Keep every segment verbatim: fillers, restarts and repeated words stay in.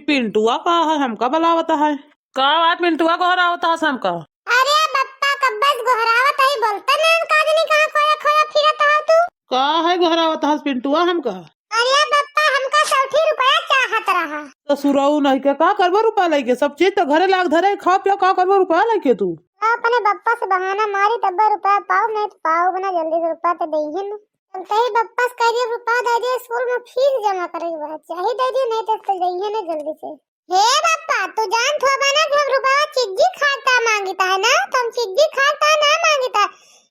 पिंटुआ का है, हमका बलावत है? का बात पिंटुआ गोहरावत है हमका? अरे बप्पा, कब्बे से गोहरावत है, बोलता ना, का जानी कहाँ खोया खोया फिरत है तू। का है गोहरावत है पिंटुआ हमका? अरे बप्पा, हमका सौठी रुपया चाहत रहा। ससुरऊ नहीं के, का करबो रुपया लइके? सब चीज तो घरे लाग धरे, खा पिया, का करबो रुपया लइके तू? अपने बप्पा से बहाना मारी, तब्बे रुपया पाओ, नहीं तो पाओ बना, जल्दी से रुपया तो देइहे ना। हम तही बप्पा से कह दिए, रुपया दे दिए, स्कूल में फीस जमा करे के बाद चाहे दे दिए, नहीं तो, तो देइहे ना जल्दी से। हे बप्पा, तू जानत होबा ना कि हम रुपया चिज्जी खाता मांगिता है ना, तो हम चिज्जी खाता ना मांगिता।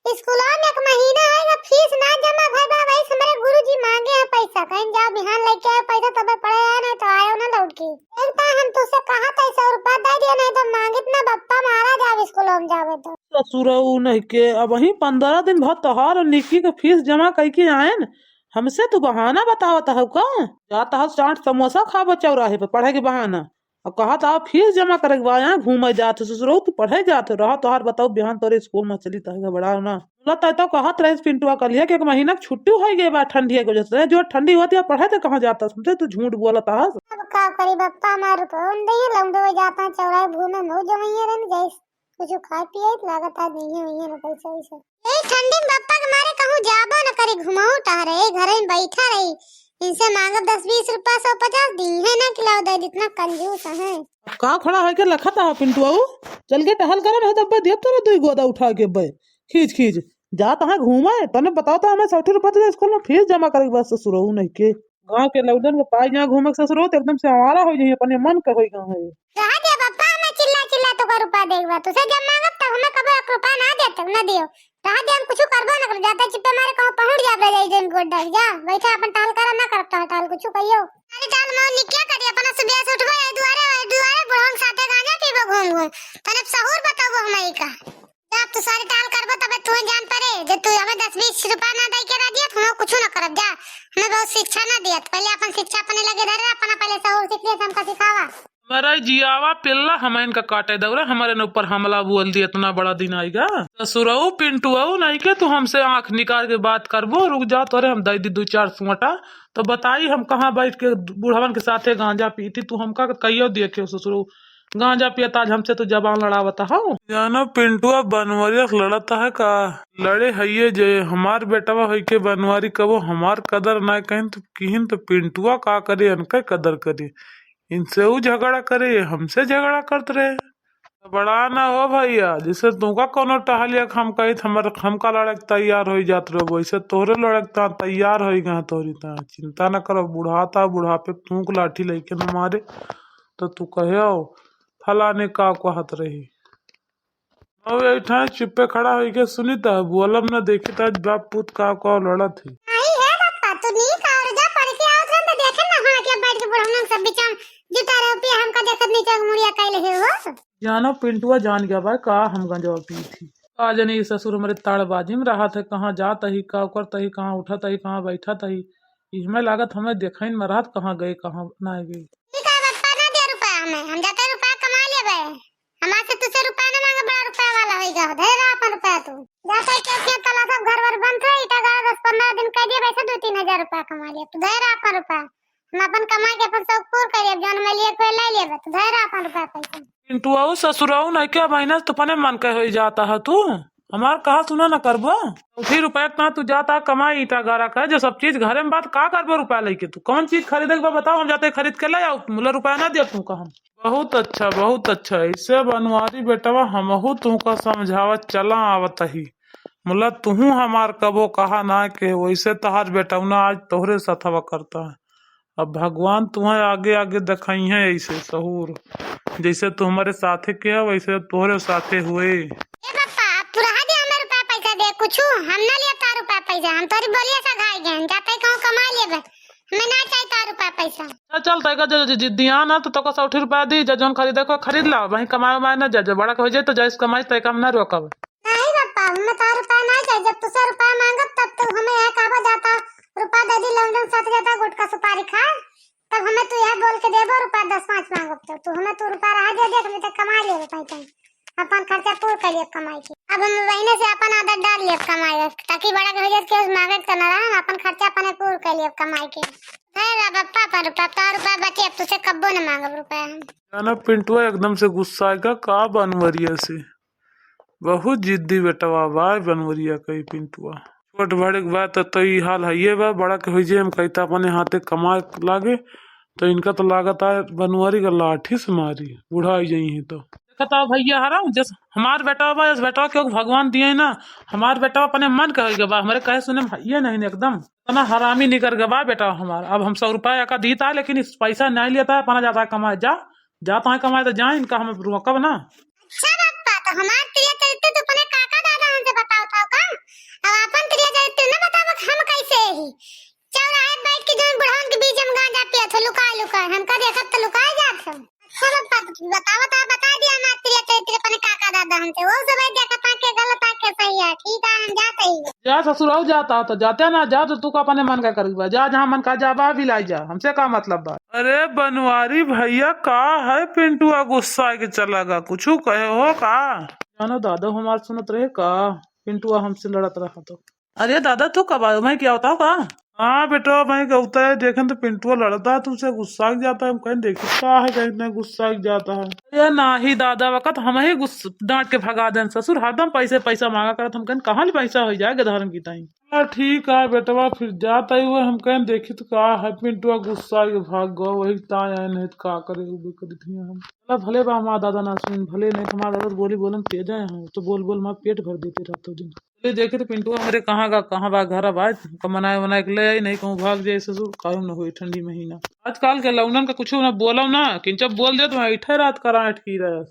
स्कूलवा में एक महीना होइगा फीस ना जमा भइल बा, वही से हमरे गुरुजी मांगे हैं पैसा, कहीं जाओ बिहान लेके आओ पैसा, तबे पढ़े आए, नहीं तो आयो ना लौट के। एक तो हम तुझसे कहा था सौ रुपया दे दिया, नहीं तो मांगित ना बप्पा मारा जाओ स्कूलवा में जावे तो। ससुरऊ नहीं के, अबहीं पन्द्रह दिन भर तोहार और निक्की के फीस जमा कइके आएन, हमसे तू बहाना बतावत हऊ का? जात हस चाट समोसा खाबो चौराहे पे पढ़े के बहाना। अब कहत हऊ फीस जमा करे के बा, यहाँ घूमे जात हो ससुरऊ, तू पढ़े जात हो, रहा तोहार बताऊ बिहान तोरे स्कूल में चली तहे घबराओ ना। बोला तै तो कहत रहे पिंटुआ कलिया कि एक महीना के छुट्टी होइ गई बा ठंडी के वजह से, जो ठंडी होती है पढ़े तो कहाँ जात हस, हमसे तू झूठ बोलत हस। अब का करी बप्पा, हमार रुपया नहीं लौंडे जाता चौराहे घूमे, मऊ जमैया रहने जाइस। कुछ खाए पिए त लागत आज नहीं है, नहीं है ना पैसा वैसा। ए ठंडी में बप्पा के मारे कहूँ जाबो न करी, घुमाऊ टहरे, ए घरे में बैठा रही। इनसे मांगब दस बीस रुपया, सौ पचास दीहे ना, खिलाओ दे, इतना कंजूस है। का खड़ा है के लखत है पिंटुआ? चल के टहल करे, नहीं तब देब तोरे दुई गोदा उठा के बे। खींच खींच। जात है घूमे, तने बताओ तो हमें सौठी रुपया तो स्कूल में फीस जमा करे के बस ससुरऊ नहीं के। गाँव के लौंडन के पाई जहाँ घूमे के ससुरो तो एकदम से आवारा हो जाइए, अपने मन के होई गाँव है। रहा दे बप्पा, हमें चिल्ला चिल्ला तो का रुपया देख बा, तुसे जब मांगब तब हमें कबो एक रुपया ना देते, ना दियो। रहा दे, हम कुछ करबो ना कर, जाता चिप्पे मारे कहूँ पहुँच जाब रह जाई जन गोड डाल जा, बैठा अपन टाल करा ना करब, टाल टाल कुछ कहियो। अरे टाल मौन निकिया करी, अपना सुबह से उठबो ए दुआरे, ए दुआरे बुढ़वन साथे गांजा पीबो घूम घूम, तने सहूर बताबो हमें का। जब तू सारी टाल करबो तबे तू जान पड़े, जे तू हमें दस बीस रुपया ना दे के रह दिया, तो हम कुछ ना करब जा। हमें बहुत शिक्षा ना दिया, तो पहले अपन शिक्षा अपने लगे धरे, अपना पहले सहूर सीख लिया, हमका सिखावा। मरे जियावा पिल्ला, हम इनका काटे दौरे, हमारे न ऊपर हमला बोल दिया, इतना बड़ा दिन आएगा। ससुरऊ पिंटुआऊ नहीं के तू हमसे आंख निकाल के बात करबो, रुक जा तोरे हम दे दी दो चार सुअटा, तो बताई हम कहाँ बैठ के बुढ़वन के साथे गांजा पीती, तू हमका कहियो देखे ससुरऊ। गांजा पियत आज हमसे तो जबान लड़ावत हौ। जानो पिंटुआ बनवरिया से लड़त है का? लड़े हइये जे हमार बेटवा होई के बनवारी कबो हमार कदर ना कहिन तो किहिन तो पिंटुआ का करे, अनके कदर करे। इनसे ऊ झगड़ा करे, हमसे झगड़ा करत रहे। बड़ा ना हो भैया, जैसे तुमका कोनो टहलिया के हम कही त हमर, हमका लड़े के तैयार होई जात रहो, वैसे तोहरे लड़े के ता-, तैयार होई गए तोहरी ता। चिंता ना करो, बुढ़ाता, बुढ़ापे फूंक लाठी लेके न मारे, तो तू कहे हो, फलाने का कहत रही। अब यही ठाए चुप्पे खड़ा होई के सुनी त बोलब न, देखी त आज बाप पूत का का लड़त ही। नहीं है बप्पा, तू नीक और जा पढ़ के आवत रहन त देखे न, हम के बैठ के बुढ़वन सब बिचाम जुटा रहे पिया, हमका देखत नीचे मुड़िया कैले हे हो। जानो पिंटुआ जान गया बा का हम गंजवा पी थी। का जानी ई ससुर हमरे ताड़बाजी में रहत है, कहाँ जात ही, का करत ही, कहाँ उठत ही, कहाँ बैठत ही। ई हमें लागत हमें देखइन में रहत, कहाँ गए, कहाँ ना गए। ठीक है बप्पा, ना दे रुपया हमें, हम जाते रुपया कमा लेबे। हमार से तुझसे रुपया ना मांगे, बड़ा रुपया वाला होई गया, धरे रहा अपन रुपया तू। जाते के के तला सब घर वर बंद है, ईटा गाड़ा दस पन्द्रह दिन कह दिए, वैसे दो तीन हजार रुपया कमा लिया, तू धरे रहा अपन रुपया। हम अपन कमाई के अपन शौक पूर करिए, जौन मैं लिए कोई ले लेबे, तू धरे रहा अपन रुपया पैसा। पिंटुआऊ ससुराऊ नहीं के महीना से तूफाने मन के होई जाता है तू। हमार कहा सुना न करबो। उठी रुपया इतना तू जाता कमाई ईटा गारा का, जो सब चीज घरे में बात का करबो रुपया लेके तू? कौन चीज खरीदे के बा बताओ, हम जाते खरीद के ले आओ, मुला रुपया ना दिया तू कहम। बहुत अच्छा, बहुत अच्छा। ऐसे बनवारी बेटवा हमहू तुमका समझावत चला आवत ही। मुला तुहू हमार कबो कहा ना के, वैसे तहार बेटौना आज तोहरे साथवा करता है। अब भगवान तुम्हें आगे आगे दिखाई है ऐसे सहूर, जैसे तू हमारे साथे के है वैसे तोहरे साथे हुए। ए बप्पा, अब तू रहा दे हमें रुपया पैसा दे कुछ, हम ना लिया तार रुपया पैसा, हम तोरी बोलिए सा खाई गए, जाते कहूँ कमा लेबे, हमें ना चाहिए तार रुपया पैसा। अच्छा चल तैका जो, जो जिद्दियान है तो तोका सौठी रुपया दी, जो जौन खरीदे को खरीद ला, वहीं कमाए उमाए ना जा, जो बड़ा हो जाए तो जैसे कमाई तैका हम ना रोकब। नहीं बप्पा, हमें तार रुपया ना चाहिए, जब तुझसे रुपया मांगब तब तू हमें यहाँ कहबो जाता रुपया दे दी, लौंडन साथ जाता गुटखा सुपारी खा, तब हमें तू यह बोल के देबो रुपया दस पाँच मांगब तो तू हमें तू रुपया रहा दे दे, हमें तो कमा लेबे पैसा। अपन खर्चा पूर कर लियब कमाई के। अब हम बहिने से अपन आदत डाल लियब कमाई के, ताकि बड़ा के हो जाए, केहू से मांगे के तो ना रहा, हम अपन खर्चा अपने पूर कर लियब कमाई के। है रा बप्पा पर रुपया, तो रुपया बचे, अब तुझसे कब्बो न मांगब रुपया हम। जाना पिंटुआ एकदम से गुस्सा आएगा का बनवरिया से, बहुत जिद्दी बेटवा बा बनवरिया कही पिंटुआ। छोट बड़े के बात तो ई हाल हइये बा, बड़ा के होई जे हम कहता अपने हाथे कमाए लागे, तो इनका तो लागत है बनवारी का लाठी से मारी, बुढ़ाई जाई ही तो। देखता भैया हरा, जस हमार बेटा बा, जस बेटा के भगवान दिए ना, हमार बेटा अपने मन कहे के बा, हमरे कहे सुने में हइये नहीं एकदम। इतना हरामी निकर के बा बेटा हमार। अब हम सौ रुपया का दीता, लेकिन इस पैसा नहीं लेता है, अपना जाता है कमाए। जा, जाता है कमाए तो जा, इनका हम रोकब ना। अच्छा बप्पा, तो हमार तिरिया चरित्र तो अपने काका दादा हमसे बताओ था का? अब अपन तिरिया चरित्र न बतावत हम कैसे ही? चौराहे बैठ के जौन बुढ़वन के बीच में गांजा पियत हो लुकाए लुकाए, हमका देखत तो लुकाए जात हो। अच्छा बप्पा, तो बतावत है, बता दिया हमार तिरिया चरित्र अपने काका दादा हमसे, वो सब देखत है के गलत है के सही है। ठीक है, हम जाते ही। जा ससुर, आओ जाता तो जाते ना, जा तो तू का अपने मन का करी बा, जा जहाँ मन का जा बा बिलाई जा, हमसे का मतलब बा। अरे बनवारी भैया, का है पिंटुआ गुस्सा के चला गा, कुछ कहे हो का? जानो दादा हमार सुनत रहे का, पिंटुआ हमसे लड़त रहा तो। अरे दादा तू कब आयो, मैं क्या होता का? हाँ बेटा, मैं क्या होता है, देखें तो पिंटुआ लड़ता है तुमसे, गुस्सा के जाता है, हम कहें देखी का है, कहीं इतना गुस्सा के जाता है। अरे नाही दादा, वक्त हम ही गुस्सा डांट के भगा देन ससुर, हरदम पैसे पैसा मांगा करत, हम कहें कहाँ ले पैसा हो जाए गधरम की ताई। हाँ, ठीक है बेटवा, फिर जात आई हुए, हम कहें देखी तो का है, पिंटुआ गुस्सा के भाग गो, वही ताई आए नहीं तो का करे, उबे करी थी हम। चला भले बा हमार दादा ना सुन, भले नहीं तो हमार दादा तो बोली बोलन तेज है, हम तो बोल बोल हमार पेट भर देते रहते दिन। चले देखे तो पिंटुआ हमरे कहाँ गा, कहाँ बा, घर बा, कमनाए वनाए के ले आई, नहीं कहूँ भाग जाए ससुर, कायम न होई ठंडी महीना। आजकल के लौनन का कुछ ना बोलो ना, किंचब बोल दे तो ऐठे रात करा अटकी रहे।